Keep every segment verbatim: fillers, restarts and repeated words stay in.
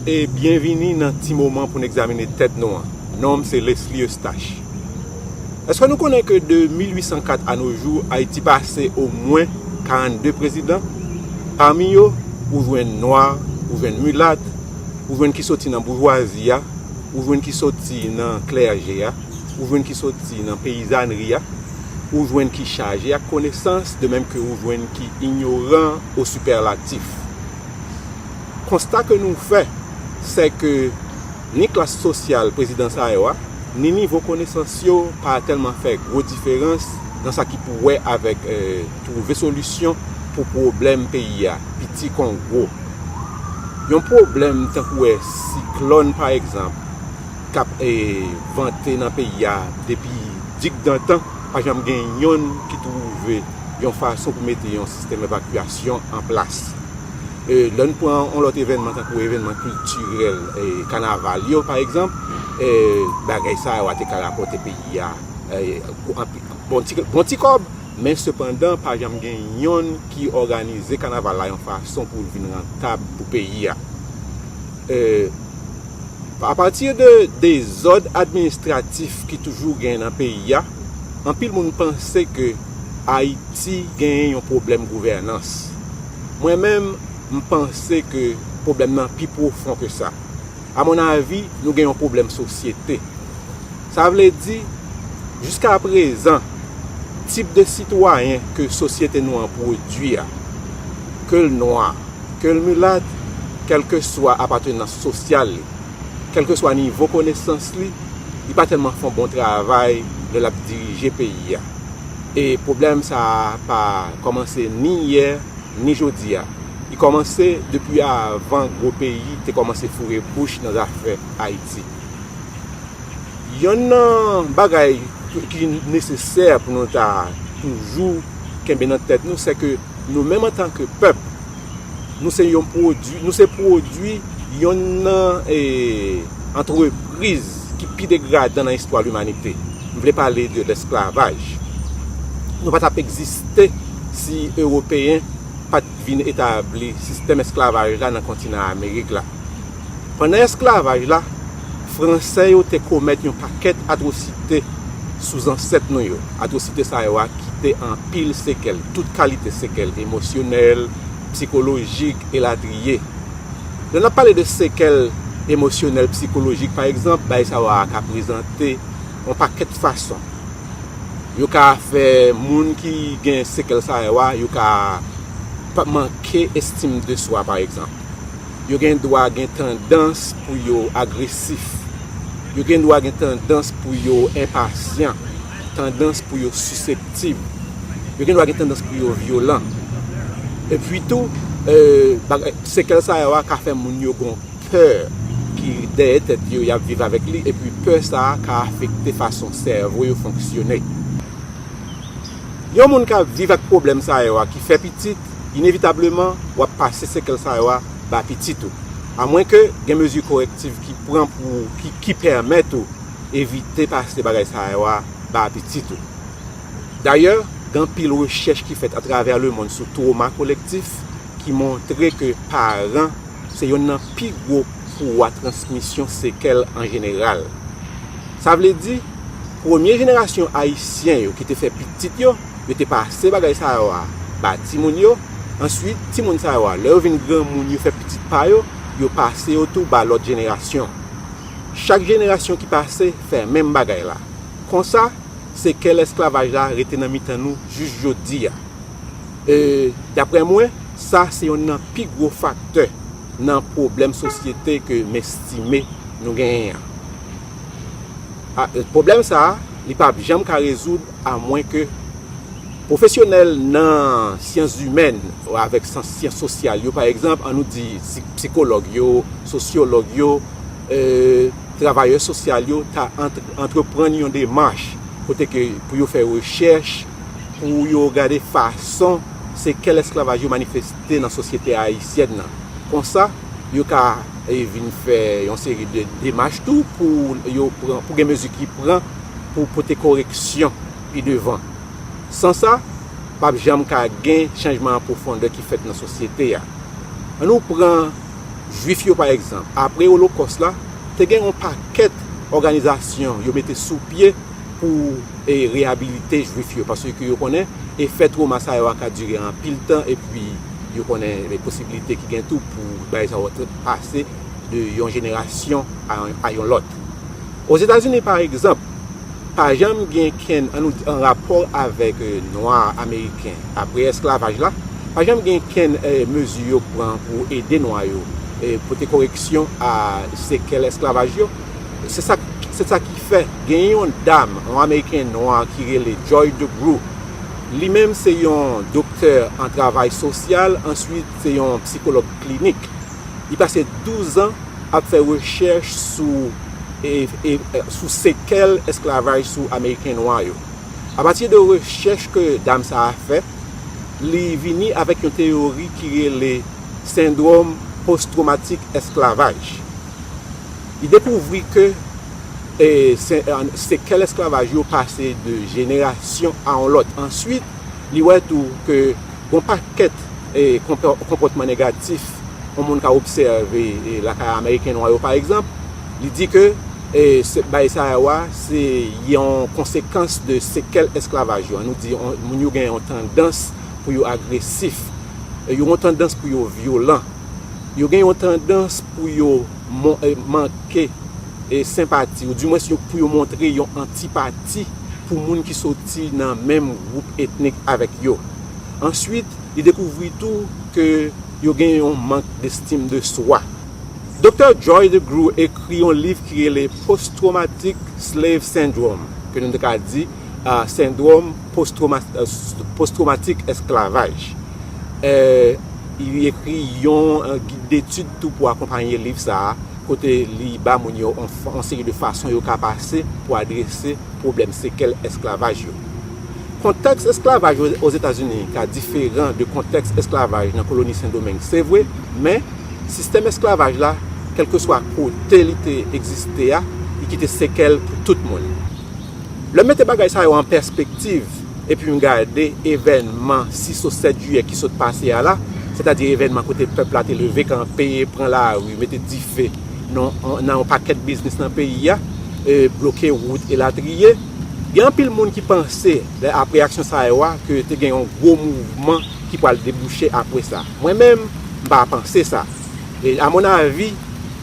E byenvini nan Ti Moman pou n egzamine tèt nou an. Non m se Leslie Eustache. Èske nou konnen ke de mil uit san kat a no jou, Ayiti pase omwen karannde prezidan? Pami yo, ou jwenn nwa, ou jwenn milat, ou jwenn ki soti nan boujwazi a, ou jwenn ki soti nan klèje a, ou jwenn ki soti nan peyizanri a, ou jwenn ki chaje ak konesans, de menm ke ou jwenn ki inyoran o sipèlatif. Konsta ke nou fè, se ke ni klas sosyal prezidan sa yo a, ni nivo konesans yo pa tèlman fè gwo diferans nan sa ki pou wè avèk, eh, twouve solisyon pou pwoblèm peyi a, piti kon gwo. Yon pwoblèm tankou wè siklòn, pa egzanp, k ap, eh, vante nan peyi a depi digdantan, pa janm gen yonn ki twouve yon fason pou mete yon sistèm evakyasyon an plas. E, lè n pran yon lòt evènman tankou evènman kiltirèl, e, kanaval yo, pa egzanp, e, bagay sa yo a te ka rapòte peyi a, e, anpi-, bon ti, bon ti kòb, men sepandan, pa janm gen yonn ki òganize kanaval la yon fason pou l vin rantab pou peyi a. E, apati de dezòd administratif ki toujou gen nan peyi a, anpil moun panse ke Ayiti genyen yon pwoblèm gouvènans. Mwen menm, m panse ke pwoblèm nan pi pwofon ke sa. Amonavi, nou gen yon pwoblèm sosyete. Sa vle di, jiskaprezan, tip de sitwayen ke sosyete nou an pwodui a, ke l nwa, ke l milat, kèlkeswa apatenans sosyal li, kèlkeswa nivo konesans li, li pa tèlman fè yon bon travay lè l ap dirije peyi a. E pwoblèm sa a pa kòmanse ni yè, ni jodi a. Li kòmanse depi avan gwo peyi te kòmanse foure bouch nan zafè Ayiti. Yonn nan bagay ki nesesè pou nou ta toujou kenbe nan tèt nou, se ke nou menm antanke pèp, nou se yon pwodui, nou se pwodui yonn nan, eh, antrepriz ki pi degradan nan istwa limanite. M vle pale de lesklavaj. Nou pa t ap egziste si Ewopeyen pa t vin etabli sistèm esklavaj la nan kontinan Amerik la. Pandan esklavaj la, Fransè yo te komèt yon pakèt atwosite sou zansèt nou yo. Atwosite sa yo a kite anpil sekèl, tout kalite sekèl emosyonèl, sikolojik, elatriye. Lè n ap pale de sekèl emosyonèl, sikolojik, pa egzanp, bagay sa yo a ka prezante yon pakèt fason. Yo ka fè moun ki gen sekèl sa yo a, yo ka pa manke estim de swa, pa egzanp. Yo gen dwa gen tandans pou yo agresif. Yo gen dwa gen tandans pou yo enpasyan, tandans pou yo siseptib. Yo gen dwa gen tandans pou yo vyolan. Epi tou, eh, bagay, sekèl sa yo a ka fè moun yo gon pè ki dèyè tèt yo, y ap viv avèk li, epi pè sa a ka afekte fason sèvo yo fonksyone. Yon moun k ap viv ak pwoblèm sa yo a ki fè pitit, inevitableman, w ap pase sekèl sa yo a ba pitit ou. Amwenke gen mezi korektiv ki pran pou, ki, ki pèmèt ou evite pase bagay sa yo a ba pitit ou. Dayè, gen anpil rechèch ki fèt atravè lemonn sou twoma kolektif ki montre ke paran se yonn nan pi gwo pouwa transmisyon sekèl an jeneral. Sa vle di, premye jenerasyon ayisyen yo ki te fè pitit yo, yo te pase bagay sa yo a ba timoun yo. Answit, timoun sa yo a, lè yo vin granmoun, yo fè pitit pa yo, yo pase yo tou ba lòt jenerasyon. Chak jenerasyon ki pase fè menm bagay la. Konsa, sekèl esklavaj la rete nan mitan nou jis jodi a. E, daprè mwen, sa se yonn nan pi gwo faktè nan pwoblèm sosyete ke m estime nou genyen an. A, pwoblèm sa a, li p ap janm ka rezoud amwenke pwofesyonèl nan syans imèn avèk syans, syans sosyal yo, pa egzanp, ann nou di si-, sikològ yo, sosyològ yo, e, travayè sosyal yo ta antre-, antreprann yon demach kote ke pou yo fè rechèch, pou yo gade fason sekèl esklavaj yo manifeste nan sosyete ayisyèn nan. Konsa, yo ka, e, vin fè yon seri de demach tou pou yo pran, pou gen mezi ki pran pou pote koreksyon pi devan. San sa, p ap janm ka gen chanjman an pwofondè ki fèt nan sosyete a. Ann nou pran Jwif yo, pa egzanp, apre Olokòs la, te gen yon pakèt òganizasyon yo mete sou pye pou e, reyabilite Jwif yo, paske yo konnen efè twoma sa yo a ka dire anpil tan, epi yo konnen e, posiblite ki gen tou pou bagay sa yo pase de yon jenerasyon a, a yon lòt. Ozetazini, pa egzanp, pa janm gen kenn, an nou di, an rapò avèk e, nwa ameriken, apre esklavaj la, pa janm gen kenn e, mezi yo pran pou ede nwa yo e, pote koreksyon a sekèl esklavaj yo. Se sa, se sa ki fè gen yon dam, yon ameriken nwa ki rele Joy DeGruy. Li menm se yon doktè an travay sosyal, answit se yon sikològ klinik. Li pase douz an ap fè rechèch sou, e, e, e, sou sekèl esklavaj sou Ameriken nwa yo. Apati de rechèch ke dam sa a fè, li vini avèk yon teyori ki rele sendwòm pòs-twomatik esklavaj. Li dekouvri ke e, se, e, sekèl esklavaj yo pase de jenerasyon a yon lòt. Answit, li wè tou ke gon pakèt e, konpò- konpòtman negatif yon moun ka obsève e, lakay Ameriken nwa yo, pa egzanp, li di ke e, se, bagay sa yo a, se yon konsekans de sekèl esklavaj yo. An nou di, on- moun yo gen yon tandans pou yo agresif, e, yo gen yon tandans pou yo vyolan, yo gen yon tandans pou yo mon- e, manke e, senpati, oudimwens yo- pou yo montre yon antipati pou moun ki soti nan menm gwoup etnik avèk yo. Answit, li dekouvri tou ke yo gen yon mank destim de swa. Doktè Joy DeGruy ekri yon liv ki rele Post Traumatic Slave Syndrome, ke nou te ka di a, sendwòm pòs-twoma- e, s- pòs-twomatik esklavaj. E, li ekri yon e, gid detid tou pou akonpaye liv sa a, kote li ba moun yo yon f- yon seri de fason yo ka pase pou adrese pwoblèm sekèl esklavaj yo. Kontèks esklavaj o- Ozetazini ka diferan de kontèks esklavaj nan koloni Sendomeng, se vre, men sistèm esklavaj la, kèlkeswa kote li te egziste a, li kite sekèl pou tout moun. Lè m mete bagay sa yo an pèspektiv, epi m gade evènman sis ou sèt jiyè ki sot pase a la, sètadi evènman kote pèp la te leve kanpe, pran lari, mete dife nan, nan yon pakèt biznis nan peyi a, e, bloke wout elatriye, gen anpil moun ki panse, lè, apre aksyon sa yo a, ke te gen yon gwo mouvman ki pral debouche apre sa. Mwen menm, m pa panse sa. E, amonavi,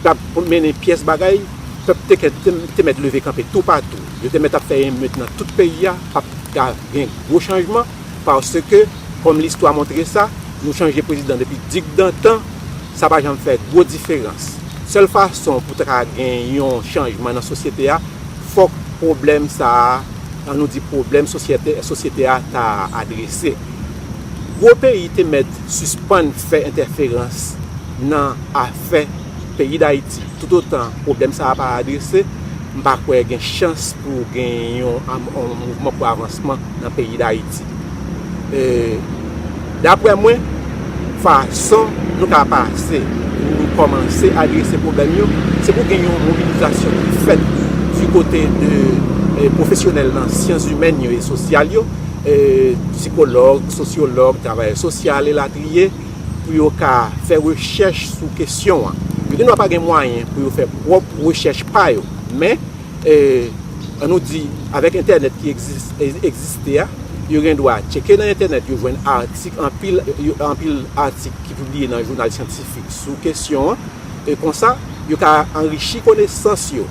t ap mennen pyès bagay, pèp te, te, te mèt leve kanpe toupatou. Yo te mèt ap fè emet nan tout peyi a, p ap ka gen gwo chanjman, paske, kòm listwa montre sa, nou chanje prezidan depi digdantan, sa pa janm fè gwo diferans. Sèl fason pou ta ka gen yon chanjman nan sosyete a, fòk pwoblèm sa a, an nou di pwoblèm sosyete, sosyete a ta adrese. Gwo peyi te mèt sispann fè entèferans nan afè peyi Dayiti. Toutotan pwoblèm sa a pa adrese, m pa kwè gen chans pou gen yon, yon mouvman pou avansman nan peyi Dayiti. E, daprè mwen, fason nou ka pase pou nou kòmanse adrese pwoblèm yo, se pou gen yon mobilizasyon ki fèt di kote de e, pwofesyonèl nan syans imèn yo e sosyal yo, e, sikològ, sosyològ, travayè sosyal, elatriye, pou yo ka fè rechèch sou kesyon an. Yo gendwa pa gen mwayen pou yo fè pwòp rechèch pa yo, men, e, an nou di, avèk entènèt ki egzis- e- egziste a, yo gendwa tcheke nan entènèt, yo jwenn atik, anpil, yo- anpil atik ki pibliye nan jounal syantifik sou kesyon an, e konsa, yo ka anrichi konesans yo.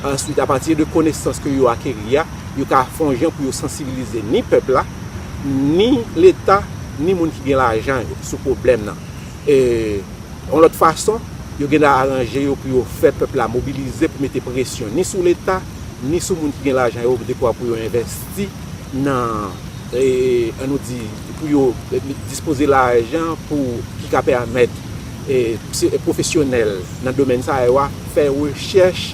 Answit, apati de konesans ke yo akeri a, yo ka fè yon jan pou yo sansibilize ni pèp la, ni Leta, ni moun ki gen lajan yo sou pwoblèm nan. E, yon lòt fason, yo gen dwa aranje yo pou yo fè pèp la mobilize pou mete presyon ni sou Leta, ni sou moun ki gen lajan yo dekwa pou yo envèsti nan, e, an nou di, pou yo e, dispoze lajan pou ki ka pèmèt e, se- pwofesyonèl nan domèn sa yo a fè rechèch,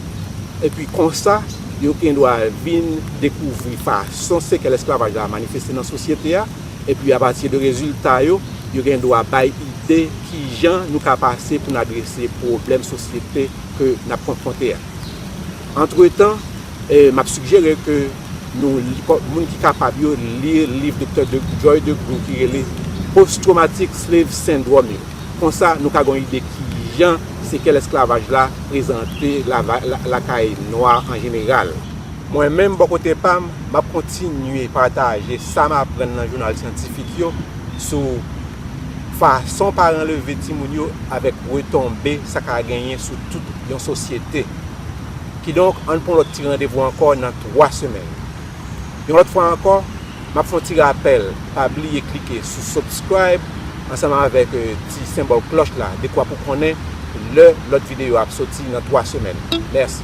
epi konsa, yo gendwa vin dekouvri fason sekèl esklavaj la manifeste nan sosyete a, epi apati de rezilta yo, yo gendwa bay ide kijan nou ka pase pou n adrese pwoblèm sosyete ke n ap konfwonte a. Antretan, e, m ap sigjere ke nou, li- kò- moun ki kapab yo, li liv Doktè de- Joy DeGruy ki rele Post Traumatic Slave Syndrome yo. Konsa, nou ka gen yon ide ki jan sekèl esklavaj la prezante lava- la- lakay nwa an jeneral. Mwen menm, bò kote pa m, m ap kontinye pataje sa m aprann nan jounal syantifik yo sou fason paran leve timoun yo avèk retonbe sa ka genyen sou tout yon sosyete. Kidonk, ann pran lòt ti randevou ankò nan twa semèn. Yon lòt fwa ankò, m ap fè yon ti rapèl, pa bliye klike sou subscribe ansanm avèk eh, ti senbòl klòch la, dekwa pou konnen lè lòt videyo ap soti nan twa semèn. Mèsi.